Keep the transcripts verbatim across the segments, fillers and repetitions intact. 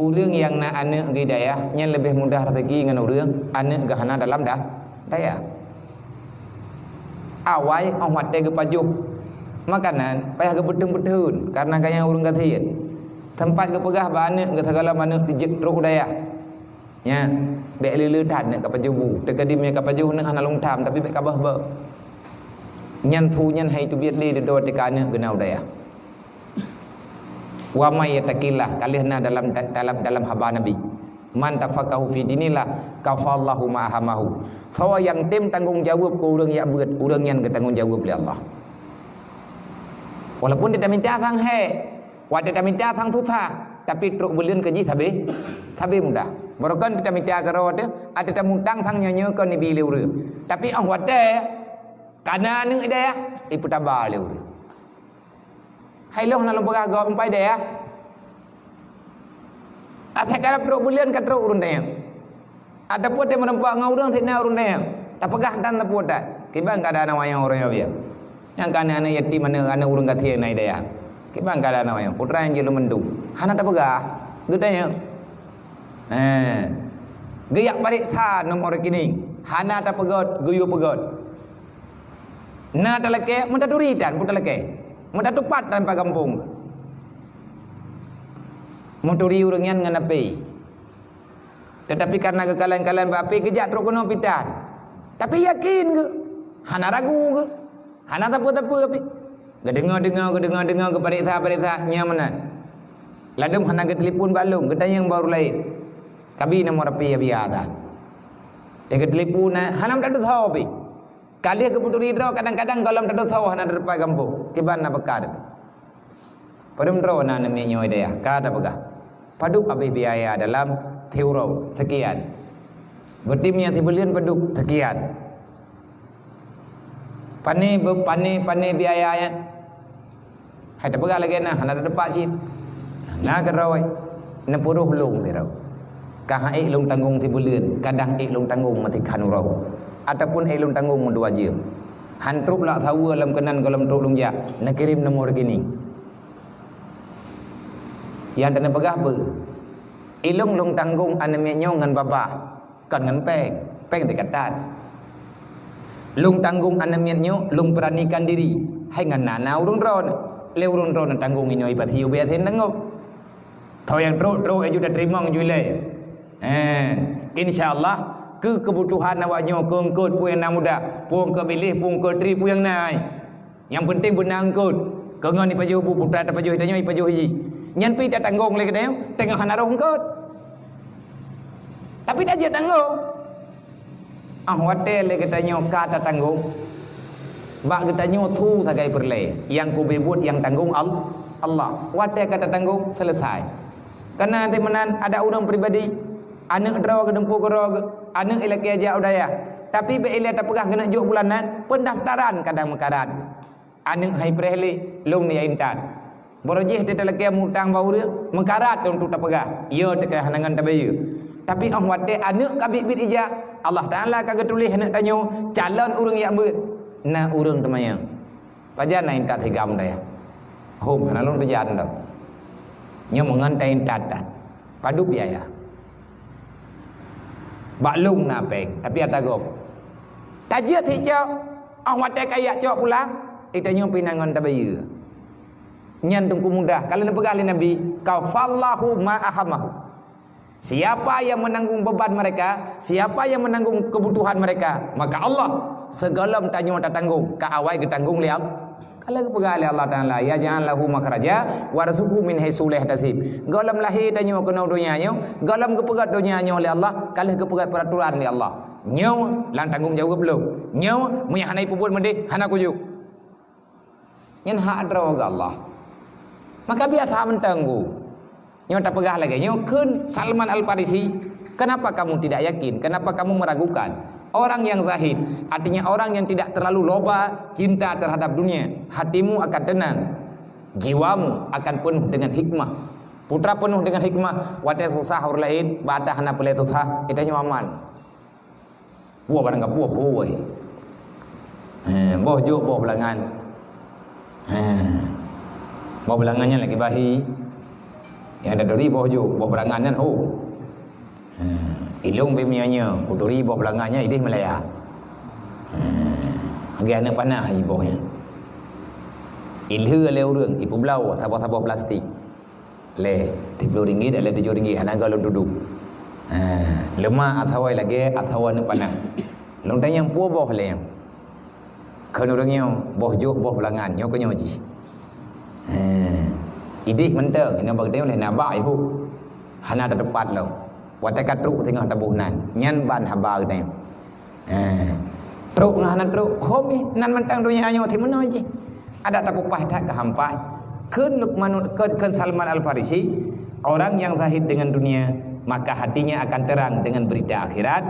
Ureuëng nyang na aneuëk geuh dayah, nyan leubeh mudah raseuki ngon ureuëng aneuëk geuh hana dalam da-, dayah. Awai óh watée geupajoh makanan, payah geupeutheun-peutheun, kareuna gobnyan ureuëng gasien. Teumpat geupeugah bak aneuëk geuh, sigohlom aneuëk jeuet trok u dayah. Nyan, bék le-le that aneuëk kapajoh bu. Teukeudi meunyoe kapajoh aneuëk hana lôn tham, tapi bék kabah-bah. Nyan su nyan han teubiet lé dudoe teuka aneuëk geuh na u dayah. Wa may yattaqillah, ka lheueh na dalam, dalam, dalam haba Nabi, "Man tafaqahu fi dinillah, kafallahu ma ahamahu." Soe nyang tem tanggong jaweueb keu ureuëng jak beuet, ureuëng nyan geutanggong jaweueb lé Allah. Walaupun teutamita sang hék, watée tamita sang susah, tapi trok buleuen keu jih sabe, sabe mudah. Barokon teutamita keudroe teuh, watée tamutang sang nyoe-nyoe kon ibi lé ureuëng. Tapi óh watée ka na aneuëk dayah, ipeutaba lé ureuëng. Hai lôn na lôn peugah gob umpai dayah. Asai karab trok buleuen ka trok ureuëng dayah. Ataupun teumeureumpok ngon ureuëng sit na ureuëng dayah. Tapeugah tan teupeu that. Kiban keuadaan awaknyan ureuëng nyoe biasa. Nyang ka na aneuëk yatim, aneuëk, aneuëk ureuëng gasien na i dayah. Kiban keuadaan awaknyan. Putra nyang jeuet lôn mandum. Hana tapeugah. Geutanyong. Eh. Geujak pareksa nomor rekening. Hana tapeugét, geuyue peugét. Na talakée, meutaturi tan, meutalakée. Meutatupat tan bak gampông. Meuturi ureuëng nyan ngon apui. Teutapi kareuna geukalon-kalon bak apui, geujak trok keunoe pih tan. Tapi yakin geuh, hana ragu geuh, hana sapeue-sapeue pih. Geudeungoe-deungoe, geudeungoe-deungoe, geupareksa-pareksa, nyan meunan. Ladôm hana geutelepon bak lôn, geutanyong bak ureuëng laén. Kabi nomor apui, ya biasa. Teugeuteulepon na, hana meutateusoe pih. Ka lheueh geupeuturi droe, kadang-kadang gohlom tateusoe hana teupat gampông. Kiban na beukah. Padum droe na aneuk miet nyoe i dayah, ka tapeugah. Padub abéh biaya dalam siuroe, sekian. Beutem nyang sibuleuen padub, sekian. Pane be-, pane, pane biaya nyan. Hai tapeugah lagée na, hana teupat cit. Na keudroe, neupuroh lôn sidroe. Ka han ék lôn tanggong sibuleuen, kadang ék lôn tanggong meusikhan uroe. Ataupun ék lôn tanggong meudua jeuem. Han trok lak saweue lom keunan gohlom trok lôn jak, neukirém nomor rekening. Nyang teuneupeugah beu, ilôn lôn tanggong aneuk miet nyoe ngon babah, kon ngon péng, péng teuka that. Lôn tanggong aneuk miet nyoe, lôn peuranikan diri, hai ngon na-na ureuëng droeneuh. Lé ureuëng droeneuh tanggong inoe, i pasi ubé asen tanggong. Tho nyang trok-trok, eh, ju tateurimong ju ilée. Eh, insya Allah, keu keubutuhan awak nyoe, keu eungkôt peue nyang na mudah, peue eungkôt biléh, peue eungkôt tri, peue nyang na. Nyang peunteng beuna eungkôt. Keu ngon ipajoh bu, putra tapajoh, tanyoe ipajoh jih. Nyan pih tatanggong lé geutanyoe, teungoh hana roh eungkôt. Tapi tajeuet tanggong. Ah, watée lé geutanyoe ka tatanggong, bak geutanyoe su sagai peureulée, nyang kubeuet nyang tanggong Al-, Allah. Watée ka tatanggong, seuleusai. Kana teumeunan ada ureuëng pribadi, aneuëk droe geuh, teumpu keudroe geuh, aneuëk ilakée jak u dayah. Tapi bék ilée tapeugah keuneuk jok bulan nan, peundaftaran kadang meukarat geuh. Aneuëk hai preh lé, lôn ya intat. Barô jih teutalakée mutang bak ureuëng, meukarat lôn tu tapeugah, yo teuka hana ngon tabayeue. Tapi óh watée aneuëk ka biet-biet ijak, Allah Taala ka geutuléh aneuëk tanyoe calon ureuëng jak beuet, na ureuëng teumanyong. Pajan na intat sigam dayah? Hom, hana lôn teujan dong. Nyoe meungon ta intat that. Padub biaya. Bak lôn na péng, tapi ata gob. Tajeuet hicok, óh watée ka jak cok pulang, itanyoe pih na ngon tabayeue. Nyan teungku mudah, ka lheueh neupeugah lé Nabi, "Kafallahu ma ahamahu." Siapa yang menanggung beban mereka, siapa yang menanggung kebutuhan mereka, maka Allah, sigohlom tanyoe tatanggong, ka awai geutanggong lé Allah. Ka lheueh geupeugah lé Allah Taala, "Yaj'al lahu makhraja warzuqhu min haitsu la yahtasib." Gohlom lahé tanyoe keunoe donya nyoe, gohlom geupeugét donya nyoe lé Allah, ka lheueh geupeugét peuraturan lé Allah. Nyoe lam tanggong jaweueb lôn. Nyoe meunyo hana ipeubuet meudeh, hana kujok. Nyan hak droe geuh Allah. Maka biasa mantong gu. Nyoe tapeugah lagée nyoe kheun Salman Al-Farisi, "Kenapa kamu tidak yakin? Kenapa kamu meragukan?" Orang yang zahid, artinya orang yang tidak terlalu loba cinta terhadap dunia, hatimu akan tenang, jiwamu akan penuh dengan hikmah. Putra penuh dengan hikmah, watée susah ureuëng laén, bak ata hana peureulée susah, geutanyoe aman. Puih barang ka puih, puih. Heh, boh jok, boh beulangan. Heh. Boh beulangan nyan lagée bahi. Nyang taturi boh jôk, boh beulangan nyan ho. Hmm. Ilông bak meunyoe-nyoe, kuturi boh beulangan nyan idéh meulaya. Hmm. Lagèe aneuk panah jih boh nyan. Ilheueh lé ureueng, ipeubloe saboh-saboh plastik. Lé siploh ringgit, lé tujoh ringgit, hana goe lôn tudoh. Ha, leumah atawa lagèe atawa aneuk panah. Lôn tanyong peue boh lé nyoe. Kheun ureueng nyoe, boh jôk, boh beulangan, nyoe keuh nyoe jih. Ha, idéh mantong, inoe bak geutanyoe lé na bak ihôk. Hana tateupat lom. Watèe ka trôk singoh taboh nan, nyan ban haba geutanyoe. Eh, trôk ngon hana trôk, ho pih nan mantong donya nyoe simeunoe jih. Adak tapeupah that ka hampai. Kheun Luqmanul, kheun, kheun Salman Al-Farisi, orang yang zahid dengan dunia, maka hatinya akan terang dengan berita akhirat,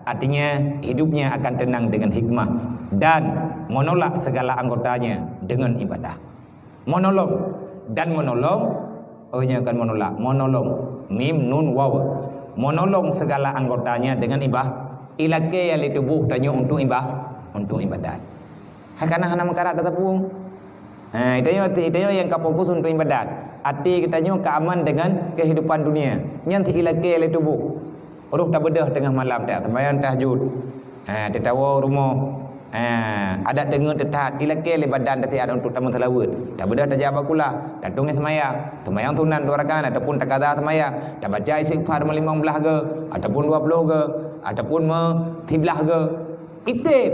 artinya hidupnya akan tenang dengan hikmah, dan menolak segala anggotanya dengan ibadah. Menolong dan menolong, oh, nyan kan menolak, menolong. Mim, nun, waw. Menolong segala anggotanya dengan ibah-, ilakèe lé tuboh tanyoe untuk ibah-, untuk ibadat. Hai kana hana meukarat tapueng. Ha, tanyoe, tanyoe nyang ka fokus untuk ibadat. Até geutanyoe ka aman dengan kehidupan dunia. Nyan ilakèe lé tuboh. Roh tabeudôh teungoh malam tak seumayang tahajud. Ha, teuh tawoe rumoh. Ha, adak teungeut teutat, ilakèe lé badan teusiat untuk tameuseulaweuet. Tabeudôh tajak bak kula, tatueng seumayang. Seumayang sunat dua rakaat ataupun takaza seumayang, tabaca istighfar meulimong blaih goe ataupun dua ploh goe ataupun meusiblaih goe. Item.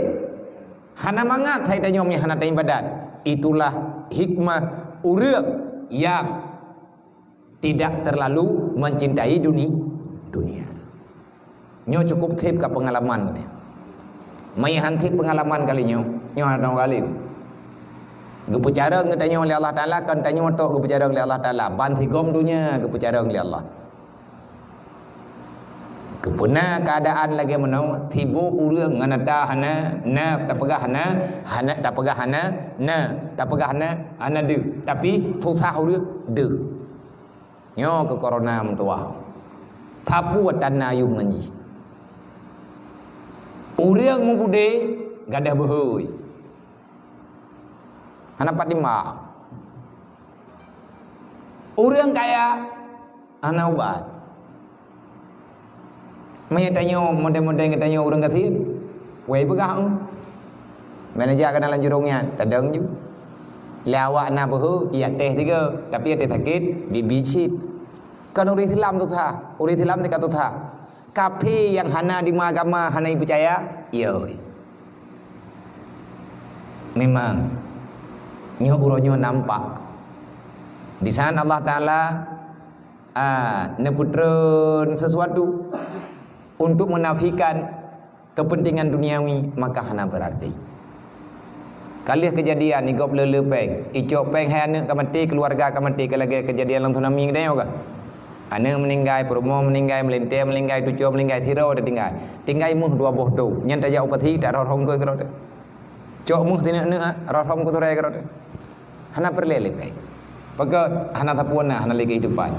Hana mangat hai tanyoe meuhana taibadat. Itulah hikmah ureueng nyang tidak terlalu mencintai duni-, dunia. Nyoe cukup theb ka peungalaman. Meuhan theb peungalaman kali nyoe, nyoe hana kali. Geupeucarông geutanyoe lé Allah Taala, kon tanyoe tok geupeucarông lé Allah Taala. Ban sigom donya geupeucarông lé Allah. Keupeuna keuadaan lagèe meunoe, tiboh ureueng ngon ata hana, na tapeugah hana, hana tapeugah hana, na tapeugah hana, hana deuh. Tapi susah ureueng deuh. Nyoe keuh corona meutuwah. Sapeue tan na ayub ngon jih. Ureueng meubeudé gadoh beuhôi. Hana pat timba. Ureueng kaya hana ubat. Meunyoe tanyoe model-model geutanyoe ureueng gasien, wai peugah, "Meuneujak keunan lam jurông nyan, tadong ju." Lé awak na beuhe, ié teh tiga, tapi teh sakét, biet-biet cit. Kan ureueng Islam tuha, ureueng Islam tika tuha. Kaphé nyang hana diagama hana jipeucaya, yo. Memang nyoe uroe nyoe nampak. Di saat Allah Taala, ah, neupeutreun sesuatu untuk menafikan kepentingan duniawi, maka hana berarti. Ka lheueh keujadian, igob le-le péng. Icok péng hai aneuk ka maté, keuluwarga ka maté, ka lagèe keujadian lam tsunami geutanyoe ka. Aneuk meuninggai, peurumoh meuninggai, meulintèe meuninggai, tucoe meuninggai, sidroe teutinggai. Tinggai méuh dua boh tôb. Nyan tajak u pasi, tak roh-roh keu keudroe. Cok méuh sineuk-neuk, roh-roh keu surée keudroe. Hana peureulée lé péng. Pakon hana sapeue na, hana lé keuhidupan.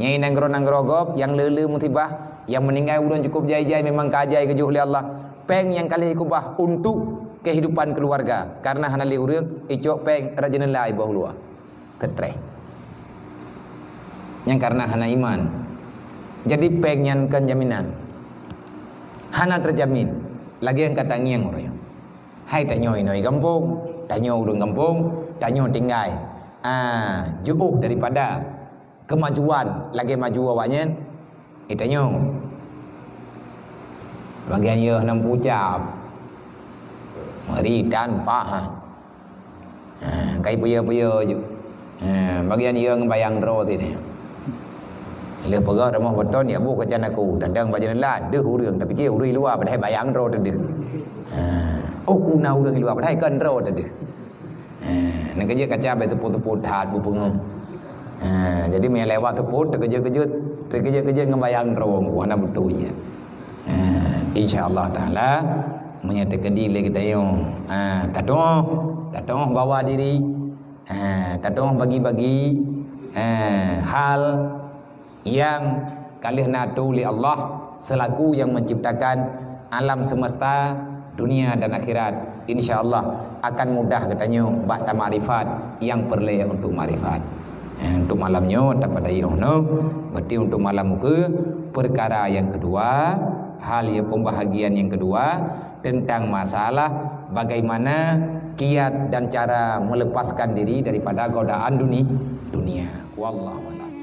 Nyang nanggroe-nanggroe gob, nyang le-le musibah, nyang meuninggai ureueng cukup jai-jai memang ka ajai geujok lé Allah. Péng nyang ka lheueh keubah untuk kehidupan keuluwarga, kareuna hana lé ureueng icok péng rot jeuneula iboh luwa. Seutreh. Nyang kareuna hana iman. Jadi péng nyan kon jaminan. Hana teujamin. Lagèe nyang ka tangieng ureueng. Hai tanyoe inong gampông, tanyoe ureueng gampông, tanyoe tinggai, ah, jiôh daripada keumajuan lagèe maju awaknyan, eh, tanyoe. Bagian yôh nam pucap. Mari tan pah, ha. Ha, kai puya-puya ju. Ha, bagian yôh ngon bayang droe tadi. Lheueh peugah rumoh beton, ya bu kacan aku. Tadang bak jendela, deuh ureueng. Tapi cit ureueng luwa, padahai bayang droe tadi. Ha, oh, ku na ureueng luwa, padahai kon droe tadi. Ha, nyan keujeuet kaca bèk teupot-teupot that beupeungeuh. Ha, jadi meunyo lewat teupot, teukeujeuet-keujeuet, teukeujeuet-keujeuet ngon bayang droe, hana beutôi nyan. Ha, insya Allah Taala, meunyo teukeudi lé geutanyoe, ha, tatuoh, tatuoh bawa diri, ha, tatuoh bagi-bagi, ha, hal nyang ka lheueh na tuléh lé Allah selaku yang menciptakan alam semesta, dunia dan akhirat. Insya Allah akan mudah geutanyoe bak tamakrifat nyang peureulée untuk makrifat. Eh, untuk malam nyoe tapadai 'oh noe. Berarti untuk malam muka, perkara yang kedua, hal yang pembahagian yang kedua tentang masalah bagaimana kiat dan cara melepaskan diri daripada godaan duni-, dunia. Wallahu a'lam.